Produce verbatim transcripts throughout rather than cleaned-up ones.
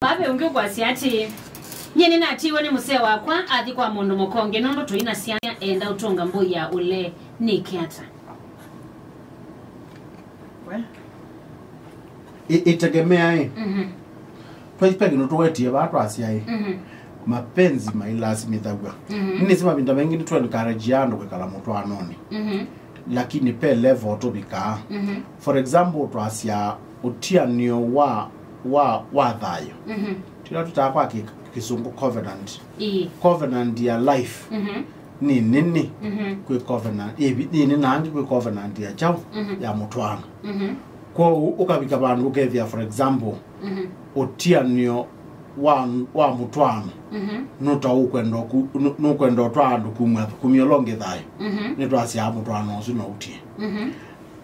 Vave ũngĩ ũkwasya atĩĩ, nyie nĩnatiiwe nĩ mũsee wakwa athi kwa mũndũ mũka ũngĩ nũndũ tũi na syana, enda ũtũnga mbũi ya ũlee, nĩke ata? We. Ĩ- ĩtegemeaĩ. Mhm. Twa- pe kĩndũ tũwetie vaa twasyaĩ. Mhm. Mapenzi mailasimĩthaw'a. Mhm. Nĩnĩsĩ mavinda maingĩ nĩtũencourage andũ kwĩkala mũtwaanonĩ. Mhm. Lakini pe level tũvikaa. Mhm. For example, twasya ũtianĩo wa wa wa thayũ. Mhm. Tĩla tũtaa kwa kĩ- kĩsũngũ covenant. Ĩĩ. Covenant ya life. Mhm. Nĩ nene. Mhm. Kwĩ covenant ĩvi- nĩ nene na angĩ kwĩ covenant ya kyaũ. Mhm. Ya mũtwaano. Mhm. Kwoou ũkavika vandũ ũkethĩa, for example, mhm, ũtianĩo wa, wa mũtwaano, mhm, nũta ũkwenda ũku- nũ- nũkwenda ũtwaa andũ kumya kumya ũla ũngĩ thayũ. Mhm. Nĩtwasyaa mũtwaano ũsu no ũtie. Mhm.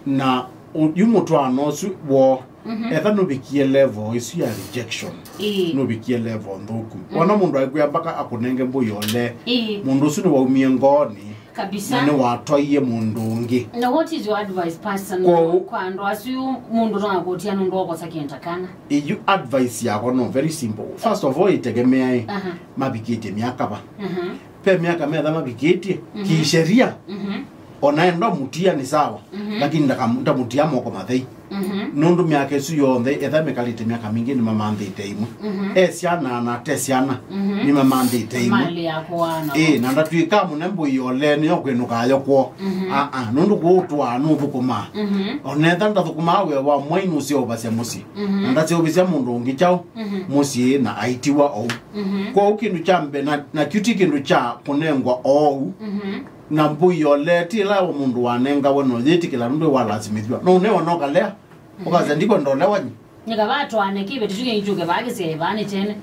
Na ũ- yu mũtwaano ũsu woo, mhm, etha nũvikie level ĩsu ya rejection, ĩĩ, nũvikie level nthũku. Mhm. Ona mũndũ aikwĩa mpaka akũnenge mbũi ole, ĩĩ, mũndũ ũsu nĩwaumie ngoonĩ. Kabisa. Na nĩwatwaie mũndũ ũngĩ. Na what is your advice, Pastor, kwoou kwa andũ asu mũndũ ũtonya kũtia nũndũ wa kũkosa kĩndũ kana? Ĩyu advice yakwa no very simple. First of all, ĩtegemeaĩ, aha, mavikĩtye myaka va. Mhm. Pe myaka metha mavikĩtye, mhm, kisheria, mhm, ona enda mũtia nĩ sawa, mhm, lakini ndaka- ndamũtia moko mathei. Mhm. Nũndũ myaka ĩsu yonthe, etha mekalĩte myaka mingĩ nĩmamanthĩte imwe. Mhm. E syana na te syana, mhm, nĩmamanthĩte imwe. Mali ya kũana. Ĩĩ, na ndatw'ĩka mũne mbũi ole nĩyo kwĩnũkayo kwoo. Mhm. Aa, nũndũ kũũ ũtwaa nũthũkũmaa. Mhm. Onetha ndathũkũmaa wĩa wa mwai nũseũvasya mũsyĩ. Mhm. Na ndaseũvĩsya mũndũ ũngĩ kyaũ, mhm, mũsyĩ na aitiwa ou. Mhm. Kwoou kĩndũ kya mbee, na, na kyu ti kĩndũ kya kũnengwa oou. Mhm. Na mbũi ole ti ĩla wa mũndũ wanengawe no yĩtĩkĩla nũndũ walasimĩthw'a. No ũnewa no kalea. Mhm. Ũkasya ndikwenda ũlewa nyi. Nĩkavatwaane kĩveti kyu kĩngi kyũke vaa kĩsyae vaa nĩ kyene.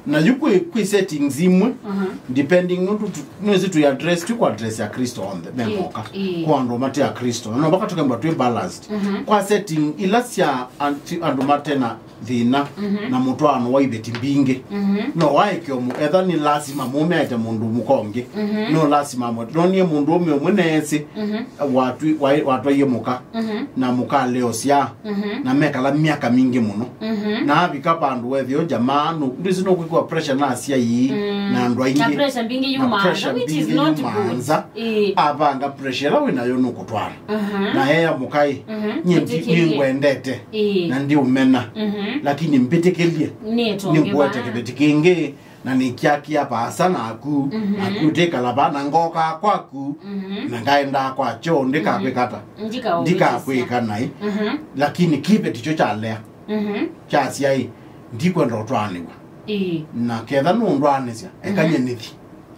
Na yu kwĩ, kwĩ settings imwe, mhm, depending nũndũ tu- nĩsĩ tũi address, tũi kwa address ya Kristo onthe me, ĩĩ, moka. Ĩĩ. Kwa andũ mate a Kristo. Na no mpaka tũkemba twĩ balanced. Mhm. Kwa setting ila sya an- ti- andũ mate na thĩna, mhm, na mũtwaano wa iveti mbingĩ. Mhm. No waĩkĩo mũ- etha nĩ lasima mũũme aete mũndũ mũka ũngĩ. Mhm. No lasima amwe- no nie mũndũ ũme ũmwe neesĩ, mhm, watwi- waĩ- watwaie mũka, mhm, na mũka aleosya, mhm, na mekala myaka mingĩ mũno. Mhm. Na avika vandũ wethĩo jamaa nũ- ndĩsĩ nũkwĩkwa pressure na asyai, mm, na andũ aingĩ. Na pressure mbingĩ yumaa nza, which is not good. Ĩĩ. Avanga pressure ĩla wĩ nayo nũkũtwala. Mhm. Na eya mũkaĩ, mhm, nyie ndi- nĩngwendete, ĩĩ, na ndiũmena, mhm, lakini mbĩtĩkĩlye nĩngũete kĩveti kĩngĩ, na nĩkyakia vaasa naku, mhm, naku ũtĩkala vaa na ngokaa kwaku, mhm, na ngaendaa kwa kyoo ndikakwĩka ata, mhm, ndikakwĩka naĩ. Mhm. Lakini kĩveti kyo kyalea, mhm, kyasyaĩ, ndikwenda ũtwaanĩw'a. Ĩĩ. Na ketha nũndwaanĩsya, eka, mhm, nye nĩthi.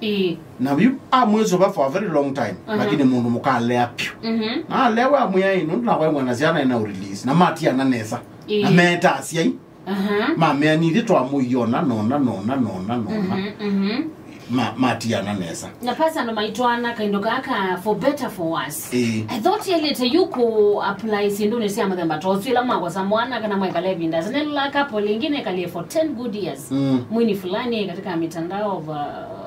Ĩĩ. Na yu amwĩsũva for a very long time, mhm, lakini mũndũ mũkalea pyũ. Mhm. Na alewa amwĩai, nũndũ nakwengwa na syana ina ũrelease. Na matiana nesa. Ĩĩ. Na meeta asyai. Aha. Mamea nithyĩ twamũiona, nona, nona, nona, nona. Mhm, mhm. Ma- matiana nesa. Na pasa andũ maitwaana kaindo kaka for better, for worse. Ĩĩ. I thought yelete yu ku apply syĩndũnĩ sya mũthemba ta ũsu ila mwakosa mwana kana mwekala ĩvinda. Sasa nĩlola couple ĩngĩ nekalie for ten good years. Mm. Mwini fulani katika mitandao of, uh,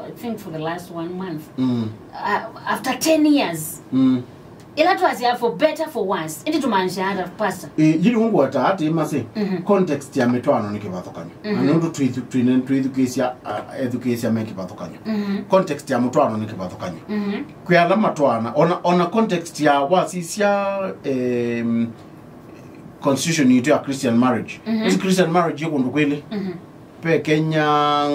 I think for the last one month. Mm. Uh, after ten years. Mm. Ĩla twasya for better, for worse, ĩndĩ tũmaanisha ata, Pastor? Ĩ, yĩlĩ ũngwata atĩ masĩ, mhm, context ya mĩtwaano nĩ kĩvathũkany'o. Na, mhm, nũndũ twĩthu- twĩne- twĩthukĩĩsya, a- ethukĩĩsya me kĩvathũkany'o. Mhm. Context ya mũtwaano nĩ kĩvathũkany'o. Mhm. Kwĩ ala matwaana, ona, ona context ya wasisya, em, constitution yitũ ya Christian marriage. Mhm. Ĩsi Christian marriage yĩ kũndũ kwĩlĩ. Mhm. Pe Kenya,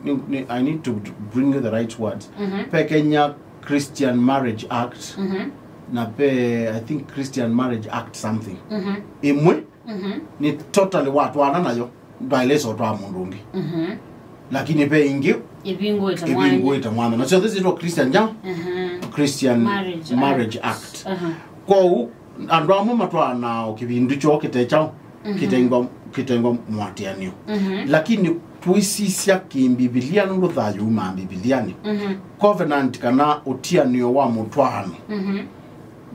ni- ni- I need to bring you the right words. Mhm. Pe Kenya Christian Marriage Act, mhm, na pe, I think, Christian Marriage Act something. Mhm. Ĩmwe, mhm, nĩ totally watwaana nayo, ndwaĩlĩsa ũtwaa mũndũ ũngĩ. Mhm. Lakini pe ĩngĩ ĩvingũĩte mwanya. Ĩvingũĩte mwanya. Na syonthe syĩtwa Christian kyaũ? Mhm. Christian Marriage Marriage Act. Act. Aha. Kwoou, andũ amwe matwaanaa o kĩvindu kyoo kĩte kyaũ, mhm, kĩtengwa, kĩtengwa mũatĩanĩo. Mhm. Lakini tũisisya kĩmbivilia nũndũ thayũ umaa Mbivilianĩ. Mhm. Covenant kana ũtianĩo wa mũtwaano, mhm,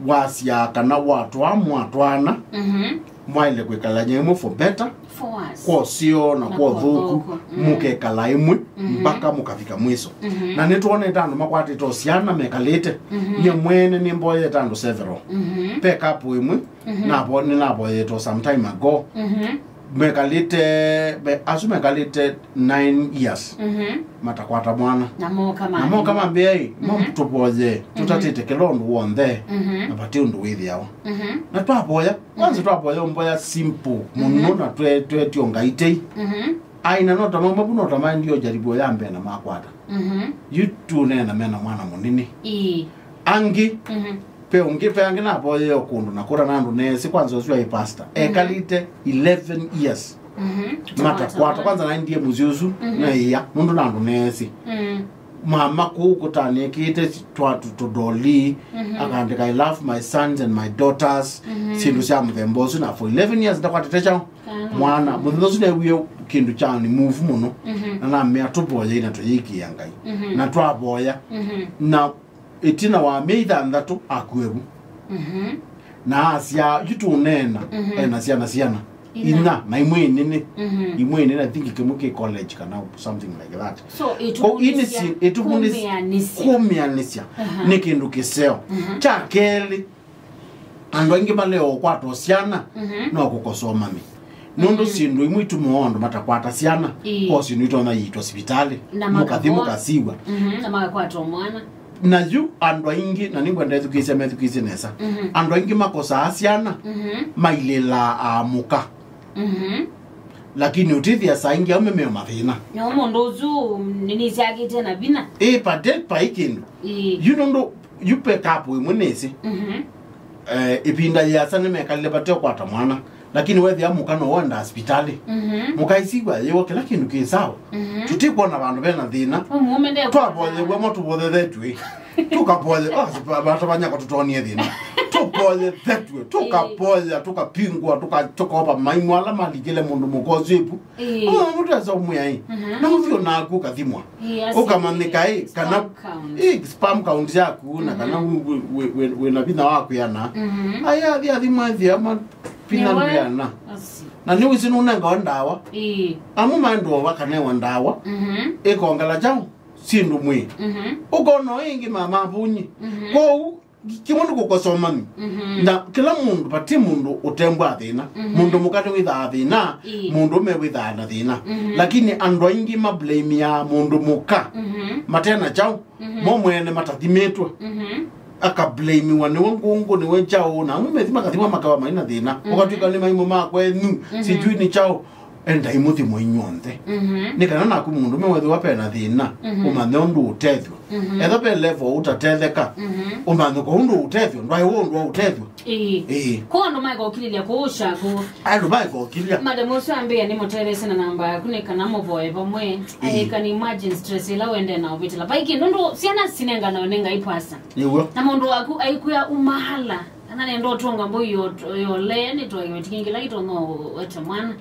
wasyaa kana watwaa mwatwaana, mhm, mwaĩle kwĩkalany'a ĩmwe for better, for worse, kwa ũseo na kwa ũthũku, mm, mũkekala ĩmwe, mhm, mpaka mũkavika mwĩso. Mhm. Na nĩtwonete andũ makwatĩte o syana mekalĩte. Mhm. Nyie mwene nĩmboyete andũ several. Mhm. Pe couple ĩmwe, mhm, navo- nĩnavoyete o some time ago. Mhm. Mekalĩte, me, asu mekalĩte nine years, Mhm. matakwata mwana. Na moka Na moka mambĩa, ĩ, mo Mhm. tũvoye, Mhm. tũtatĩte kĩla ũndũ w'onthe, Mhm. na vati ũndũ wĩthĩawa. Mhm. Na twavoya, kwanza Mhm. twavoya mboya simple mũno, Mhm. na twe-, twetio Ngai tei. Mhm. Aina no ta mamwe vu no ta maendie ũjaribu ya mbee na makwata. Mhm. Yu tũneena mena mwana mũnini. Ĩĩ. Angĩ, Mhm. ve ũngĩ, ve angĩ navoyeo kũndũ na kũla na andũ neesĩ, kwanza ũsu aĩ pastor. Mhm. Ekalĩte eleven years. Mhm. Matakwata, kwanza naendie mũsyĩ ũsu, Mhm. na ĩa, nũndũ na andũ neesĩ. Mm. Mama kũu kũtanĩkĩte twa tũ-, tũdoli, Mhm. akaandĩka, "I love my sons and my daughters," Mhm. syĩndũ sya mũthemba ũsu, na for eleven years ndakwatĩte kyaũ. Kana. Mwana, mũthenya ũsu neewie kĩndũ kya ni move mũno, Mhm. na namea tũvoyei na tũyĩkĩa Ngai. Mhm. Na twavoya, Mhm. na ĩtina wa myei thanthatũ akue vu. Mhm. Na asya, yu tũneena, Mhm. ena syana, syana. Inya. Inya, na imwe nini. Mhm. Imwe nini, I think kĩmwe kĩ college kana something like that. So, Ko ini ĩtũvundĩsya si-, ĩtũvundĩsya kũmĩanĩsya. Kũmĩanĩsya. Aha. Nĩ kĩndũ kĩseo. Mhm. Kya kelĩ, andũ aingĩ malewa ũkwatwa syana, Mhm. no kũkosoa mami. Nũndũ Mhm. syĩndũ imwe itumaa andũ matakwata syana, Ĩĩ. ko syĩndũ itonya yĩitwa sivitalĩ. Na mũkathi makavoa. Mũkasiwa. Mhm, na makakwatwa mwana. Na yu andũ aingĩ, na nĩngwenda ethukĩĩsya methukĩĩsye nesa, Mhm. andũ aingĩ makosaa syana, Mhm. mailĩlaa amũka. Mhm. Lakini ũtĩthĩa saa ingĩ aume meo mathĩna. No mũndũ ũsu nĩnĩsyakĩte na vinya. Ĩ, pate pai kĩndũ. Ĩĩ. Yu nũndũ, yu pe kapu ĩmwe nĩsĩ. Mhm. Eh, ĩvinda yĩasa nĩmekalile vate ũkwata mwana. Lakini wethĩa mũka no wenda sivitalĩ. Mhm. Mũkaisiwa yĩwa kĩla kĩndũ kĩ sawa. Mhm. Tũtikwona vandũ vena thĩna. We mũũme nde- Twavoyew'a mo tũvothethetw'e. Tũkavoye, oh, vata vanyakwa tũtonie thĩna. Tũvoyethetw'e, tũkavoya, tũkapingwa, tũka-, tũkaopa maimũ ala malikile mũndũ mũka ũsu ĩvu. Ĩĩ. Oh, mũndũ esa ũmwĩa ĩ. Mhm. Na ũthi onaku ũkathimwa. Ĩĩ, asi- Ũkamanyĩka ĩ, kana sperm count. Ĩ, sperm count yaku, na kana Mhm. wĩ, wĩ, wĩ, wĩ, wĩna vinya wa kwĩana. Mhm. Aya athi athimwa ethĩa ma vinya Nĩwe. Ndwĩana. Asi. Na nĩwĩsĩ nũnengawa ndawa. Ĩĩ. Amwe maendwa vakanewa ndawa. Mhm. Ĩkongela kyaũ syĩndũ mwĩĩ. Mhm. Ũkona ĩngĩ mama avunyi. Mhm. Kwoou, kĩmwe nĩ kũkosa ũmanyi. Mhm. Na kĩla mũndũ, vati mũndũ ũtembwa thĩna. Mhm. Mũndũ mũka nĩwĩthaa thĩna, Ĩĩ. mũndũ ũme wĩthaa na thĩna. Mhm. Lakini andũ aingĩ mablameaa mũndũ mũka. Mhm. Matena kyaũ, Mhm. mo mwene matathimĩtwe. Mhm. Akablamiwa nĩwe ngũngũ, nĩwe kyaũ, na amwe methi makathimwa makawa maina thĩna. Mhm. Ũkatwĩka nĩ maimũ makwa enyu, Mhm. sijui nĩ kyaũ. Endai mũthimo inyw'onthe. Mhm. Nĩ kana naku mũndũme wethĩwa pena thĩna, Mhm. ũmanye ũndũ ũtethw'a. Mhm. Etha ve level ũtatetheka, Mhm. ũmanye kwa ũndũ ũtethw'a, ndwaĩ ũndũ wa ũtethw'a. Ĩĩ. Ĩĩ. Ko andũ maeka ũkilĩlya kũũ Ushago. Andũ maeka ũkilya. Madam ũsu ambĩa nĩ mũtetheesye na namba yaku nĩ kana mũvoe vamwe. Ĩĩ. I can imagine stress ĩla wende na ũvĩtĩla. Vai kĩndũ ndũ syana sinenganawe nĩ Ngai pasa. Nĩw'o. Na mũndũ waku aikwĩa umaala. Kana nenda ũtũnga mbũi yo-, yole, nĩ twa kĩveti kĩngĩ la itonya wete mwana.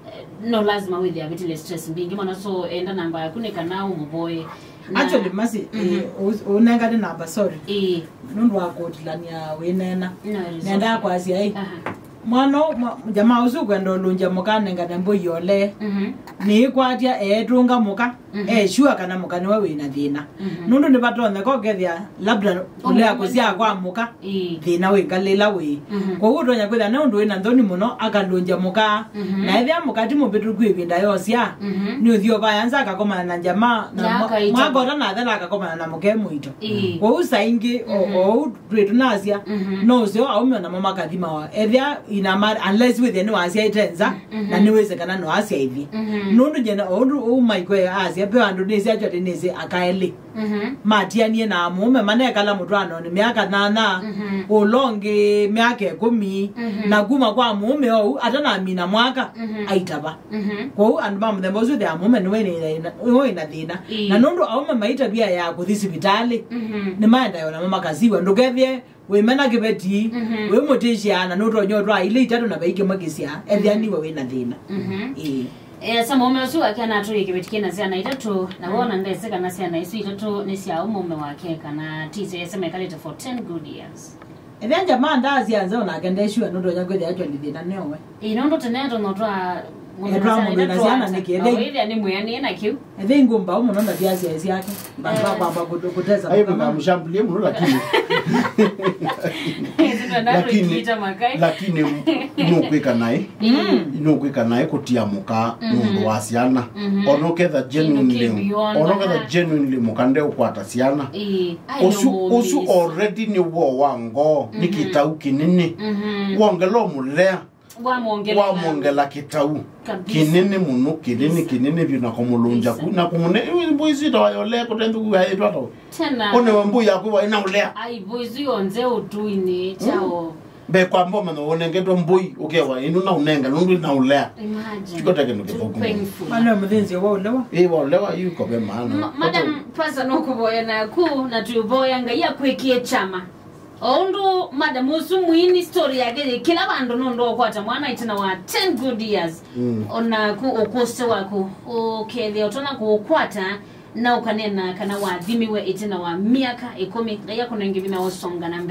Eh, no lazima wĩthĩa avĩtĩle stress mbingĩ mũno, so enda namba yaku nĩ kana ũmũvoe. Na Actually, Mercy, Mhm. eh, ũ-, ũnengane namba, sorry. Ĩĩ. Nũndũ wa kũtilania wĩneena. No, it's Nendaa okay. kwasya, ĩ. Aha. Mwana ũ-, mwa-, jamaa ũsu kwenda ũlũngya mũka nengane mbũi yole. Mhm. Nĩĩkwatya eetũnga mũka. Mhm. Eh, sure kana mũka nĩwe wĩna thĩna. Mhm. Nũndũ nĩvatonyeka ũkethĩa labda kũlea kũsyaa kwa mũka, Ĩĩ. thĩna wĩ ngalĩla wĩ. Mhm. Kwoou ũtonya kwĩthĩa nĩ ũndũ wĩna nthoni mũno akalũngya mũka. Mhm. Na ethĩa mũka ti mũvĩtũku ĩvinda yosya, Mhm. nĩ ũthi ovaya nza akakomana na jamaa, na Na mwa-, akaita mwakota na athela akakomana na mũka e mũito. Ĩĩ. Kwoou saa ingĩ, o, Mhm. o ũu twĩ tũnasya, Mhm. no ũseo aume namo makathimawa. Ethĩa inama, unless wĩthĩa nĩwasyaĩte nza, Mhm. na nĩwĩsĩ kana no asyaĩthye. Mhm. Nũndũ nyie na ũndũ ũu Michael asya, ve andũ nĩsĩ actually nĩsĩ aka elĩ. Mhm. Matianie na mũũme manekala mũtwaanonĩ myaka nana, Mhm. ũla ũngĩ myaka ĩkũmi, Mhm. na kuma kwa mũũme ou atanamina mwaka, Mhm. aitava. Mhm. Kwoou andũ ma mũthemba ũsu thea mũũme nĩwe wĩna, nĩwe wĩna thĩna. Ĩĩ. Na nũndũ aũme maitavia ya kũthi sivitalĩ, Mhm. nĩmaendae onamo makasiwa. Ndũkethĩe wĩmena kĩveti, Mhm. wĩmũtĩsya na nũtonya ũtwaa ilĩ itatũ na vai kĩmwe kĩsyaa, ethĩa Mhm. niwe wĩna thĩna. Mhm. Ĩĩ. Eh, sa mũũme ũsu wake anatũie kĩveti kĩna syana itatũ, na Mhm. wona ndesĩ kana syana isu itatũ nĩ sya mũũme wake, kana tisyo ese mekalĩte for ten good years. Ethĩa jamaa ndaasya nza onake ndesure nũtonya kwĩthĩa actually thĩna nĩowe. Ĩĩ, nũndũ tene tono twa Etwa mũndũ wĩna syana nĩkĩ? Ethei. Wĩthĩa nĩ mwĩanĩe na kĩu. Ethei ngũmbaũ mũno na viasya syake. Vandu va kwamba kũtesa. Ai, mũkamũshambulie mũno, lakini Lakini, lakini nũkwĩka naĩ. Nũkwĩka naĩ kũtia mũka nũndũ wa syana. Ona ũketha genuinely, ona ũketha genuinely mũka ndeũkwata syana. Ũsu, ũsu already nĩ woo wa ngoo, nĩ kĩtau kĩnene. Wongela ũmũlea, wamwongela kĩtau kĩnene mũno, kĩnene, kĩnene vyũ, na kũmũlũngya ku, na kũmũne, ĩĩ, mbũi isu itawa yolea kũte nthuku yaĩtwa tawe. Tena. One we mbũi yaku wa ina ũlea. Ai, mbũi isu yonthe ũtũinĩ chao. Mbe kwa mboma no wonengetwe mbũi, ũkewa ĩnu na ũnenga, nũndũ ina ũlea. Imagine. Chikoteke nũkĩthũku. Too painful. Ana mũthinzi wa ũlewa. Ĩĩ, wa ũlewa, yu kobe maana. Ma-, Madam Pastor, nũkũvoya naku, na tũvoya Ngai akwĩkie kyama. O ũndũ madam ũsu mwini story yake yĩ kĩla vandũ nũndũ ũkwata mwana ĩtina wa ten good years. Onaku ũkũsĩ waku ũkethĩa ũtona kũũkwata na ũkanena kana wathimiwe ĩtina wa myaka ĩkũmi. Ngai akũnenge vinya wa ũsonga na mbee.